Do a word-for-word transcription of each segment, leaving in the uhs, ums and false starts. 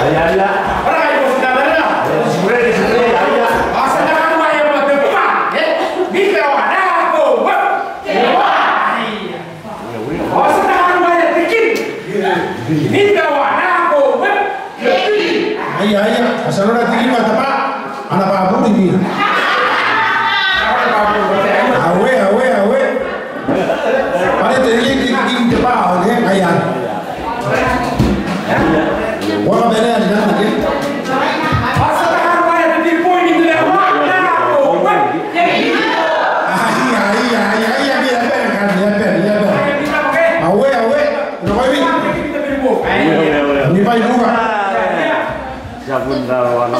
Aya, aya. Ora ai, você tá vendo? Jurei, jurei, aya. Asa na kama ya ma te pa, eh? Ni pe wa na ko wa. Wa. Asa na kama ya te ki. Ni pe wa na ko wa. Aya, aya. Asa na te ki ma ta pa. Ana pa bu ni. Awe, awe, awe. Pare te ki ki ki te pa, oke, aya. Wala bene, aya, aya. Ai, ai, ai, ai, ai, ai, ai, ai, ai. Awe, awe. Ni pai buka. Jabun da wa na.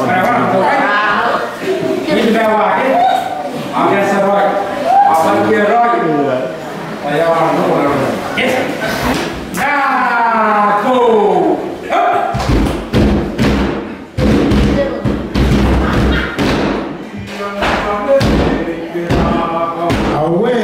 Ini bawa ke. Oke, seroy. Apa dia roy? Saya orang tuh orang. Yes. Nah, tuh. Hup. Awe.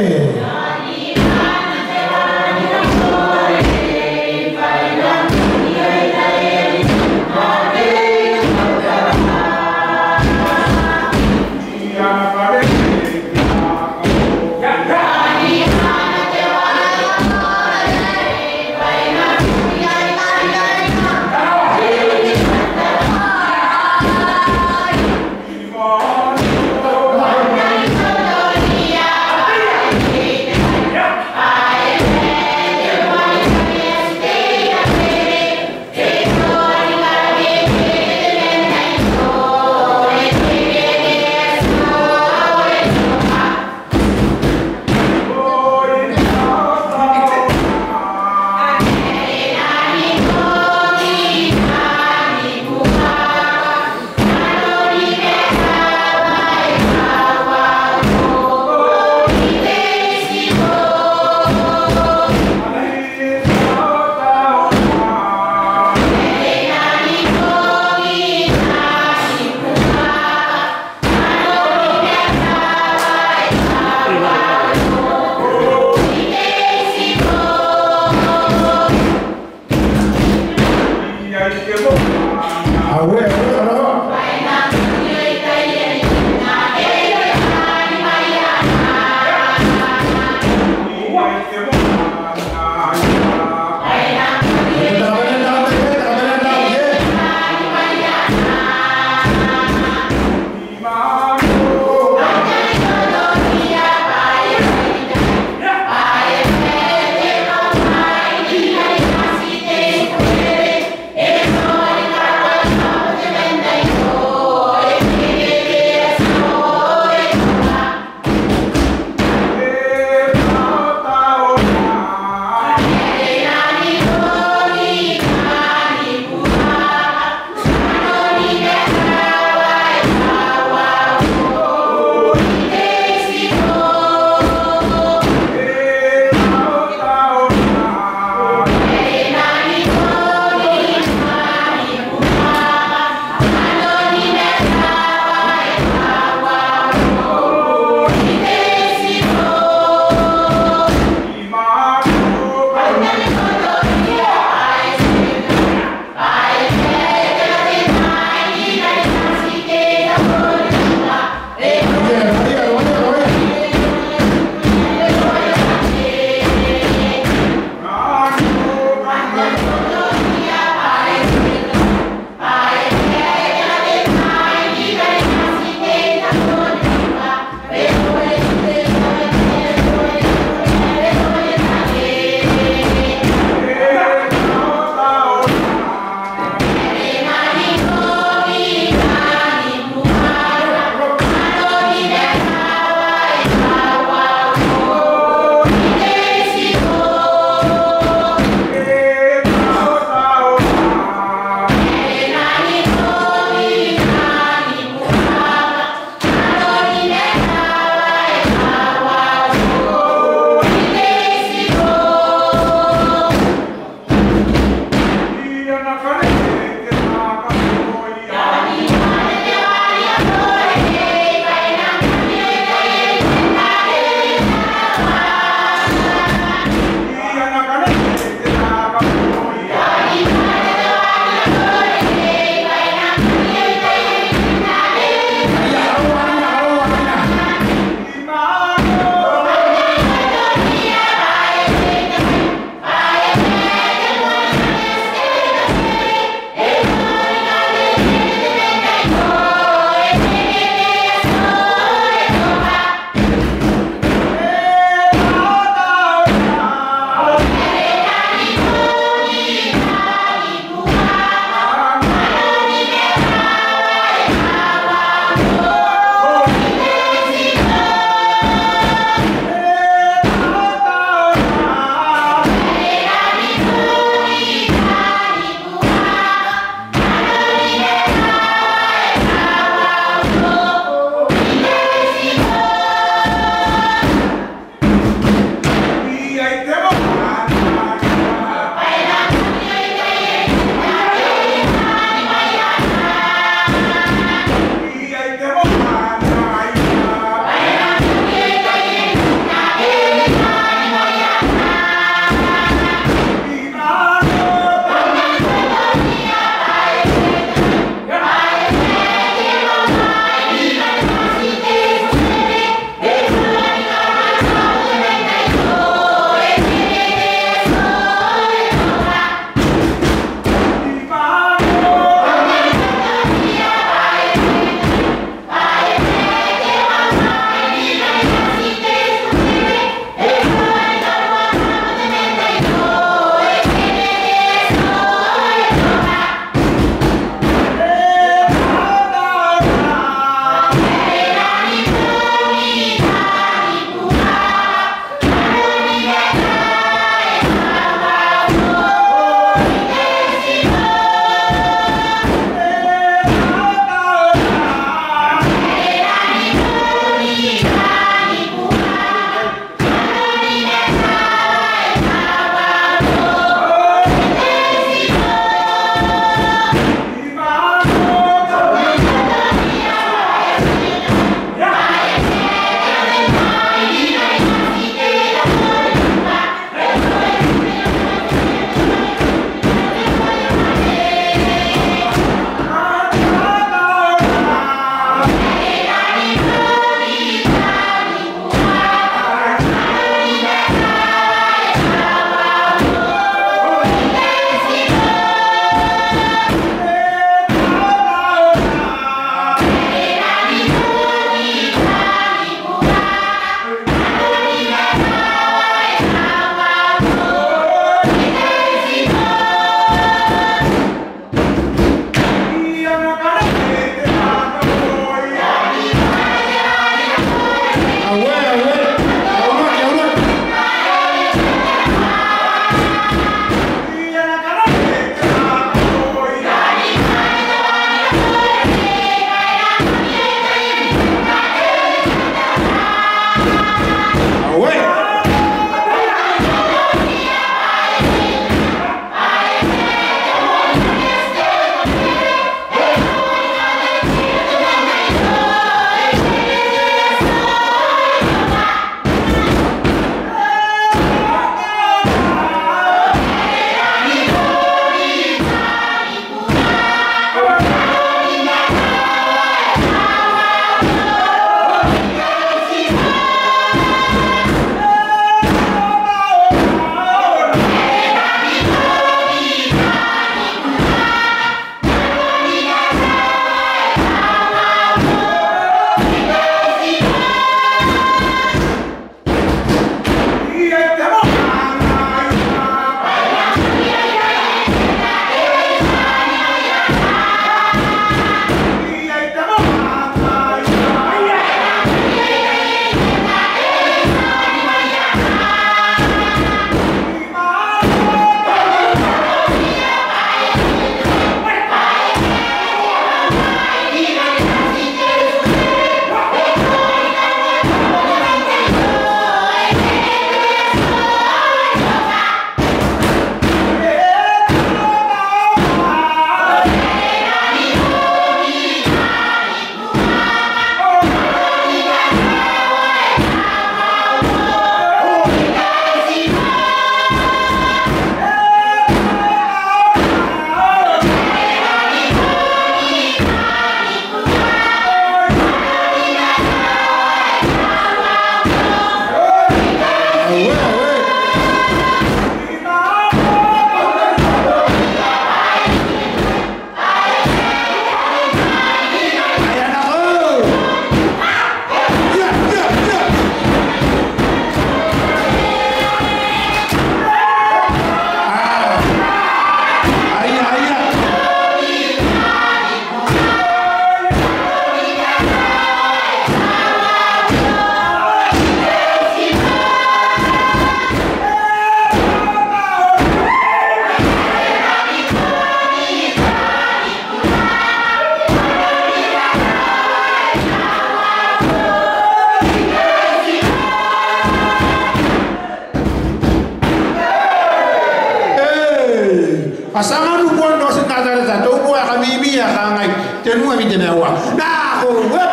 Ãne wa, rosa'rata, tô uburé hã ĩma hã gai, te norĩ hã midene wa, na hã wa,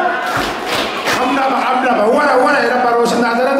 ãma na, ãma na, wara, wara, era pa rosa'rata.